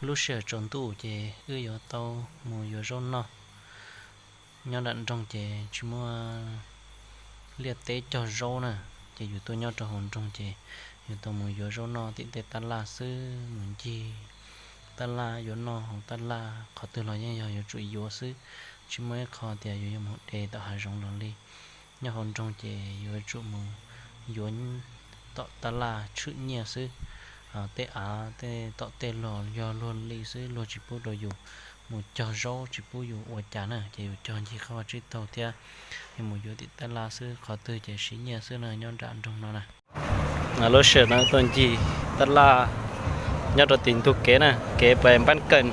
Lub sij hawm tsaus ntuj ces wb yuav tau mus yuav zaub noj. Nyob nram nroog ces tsis muaj liaj teb cog zaub na, ces yus tuaj nyob rau hauv nroog ces yus tau mus yuav zaub noj tim tej tab laj xwb, mus ncig tab laj yuav noj hauv tab laj, qhov twg los yeej yog yuav tsum yuav xwb, tsis muaj ib qho tias yus yuav mus de tom hav zoov los li. Nyob hauv nroog ces yuav tsum mus yuav tom tab laj tshwm nyiaj xwb. Tej av tej tom tej los yog luag li xwb, luag tsis pub rau yus mus cog zaub, tsis pub yus ua cas na, ces yus cog ncig qab vaj tsib taug thiab yus mus yuav tim tab laj xwb, qhov twg ces siv nyiaj xwb na nyob nram nroog no na. Lub sij hawm no tuaj ncig tab laj nyob rau tim ntug kev na, kev pais Npab Kawm,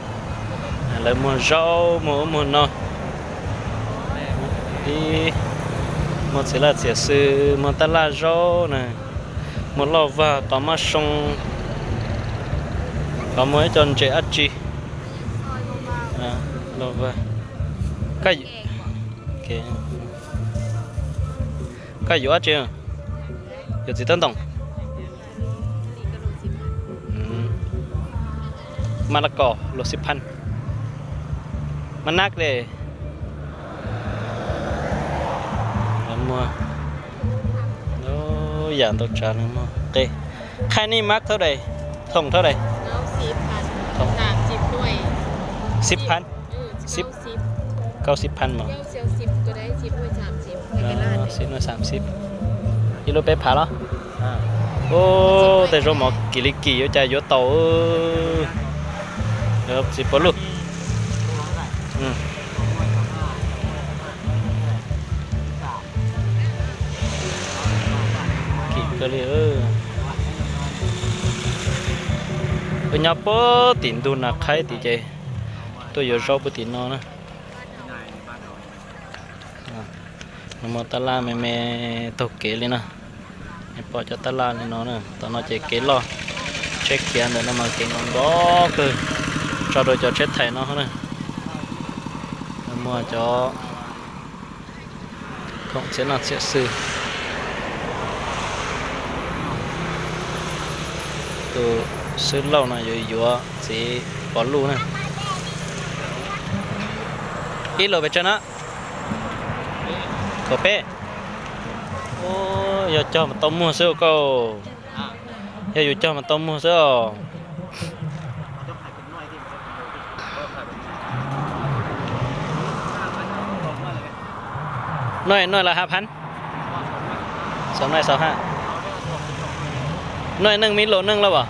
lawv muag zaub muag ub muag no. Ib, muag txiv laj txiav xwm, muag tab laj zaub na, muag lauj vag, qos mab soo, qos muag ib co ntses dab tsi. Lauj vag. Koj yuav dab tsi? Yuav txiv tab ntoos. Maj laj kos luag xib phaj. Maj nab le. Muag yam ntau tsav no muag qe. Khai nij mab thab dais, thoom thab dais. Xib phaj. Xib, kaub xib phaj mas. Xib nuj xam xib. Ib lub peb phav los? Ub, tej zaub mov kim li kim yuav cas yuav tau. Txiv puav luj. Kim kawg li. Wb nyob puag tim ntug Nas Qhaib tid ces tuaj yuav zaub puag tim no na. Muaj tab laj me me taug kev li no. Pom cov tab laj li no na, tom no ces kev loj, tsheb khiav ntawm no mas kev nkos nkos kawg, tso rau cov tsheb thais no na. Muaj cov khoom txiav noj txiav xwm. Tus xib lauj no yuav yuav txiv puav luj na. Ib los pes tsawg na? Kaum peb. Yog cog mas tau muag xwb koj. Yog yus cog mas tau muag xwb os. Noj, noj lawm ha phab. Xav noj, xav ha. Noj neej me lus neej lawm as.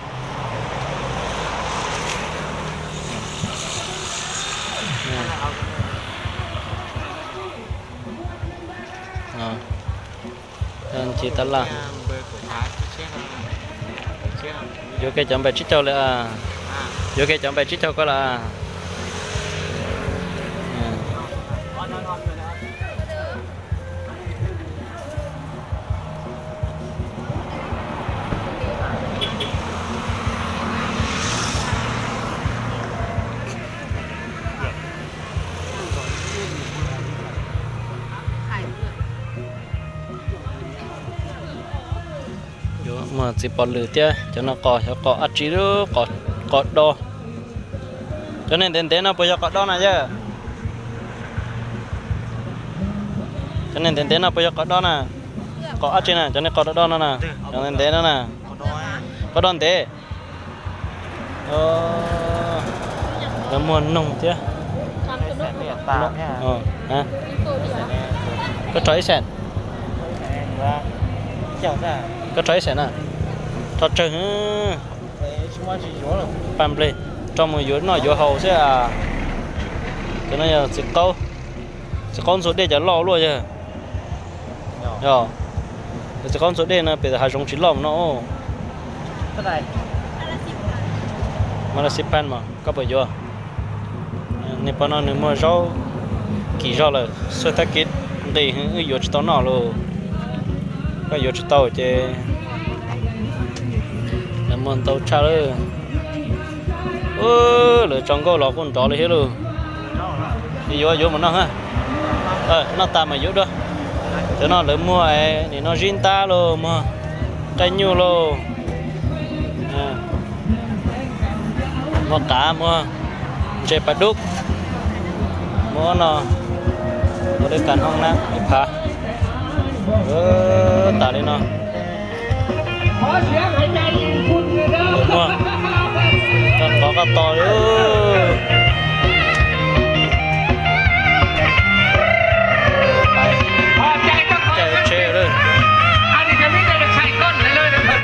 Nce tab laj. Yuav kiag cov npaim tsib caug lawm. Yuav kiag cov npaim tsib caug ko lawm. Yuav muag txiv pov lwm thiab. Cov no qos, cov qos dab tsi, qos do. Cov neeg ntev ntev no puas yog qos do na yawg? Cov neeg ntev ntev no puas yog qos do na? Qos dab tsi na? Cov neeg qos do do no na, cov ntev ntev no na. Qos do ntev. Lawv muag noog thiab. Koj rho ib xees. Koj rho ib xees na. Rho tsawg. Paj nplej, rho mus yuav noj yuav haus xwb as. Cov no yog txiv qaub, txiv qaub ntxhua dej cov loj luaj yawg. Yog, txiv qaub ntxhua dej no pem hav zoov tsis loj mus no. Mas lawv xib phaj mas koj puas yuav? Niag pog no nws muag zaub kim zog lawm, xwb tab kev nqis wb yuav tsis tau noj lauj. Koj yuav tsis tau ces lawv muag ntau tshaj lawm. Lawv tso nkauj los kuj nrov li thiab lauj. Yuav yuav mus noj, noj tas mas yuav dua. Cov no lawv muag nim no zib ntab lauj, muag nqaij nyuj lauj. Muaj qav, muaj ntses pas dub, muaj no, muaj dej kas hnoob na ib phav. Tas li no. Muaj qab qos qab to li.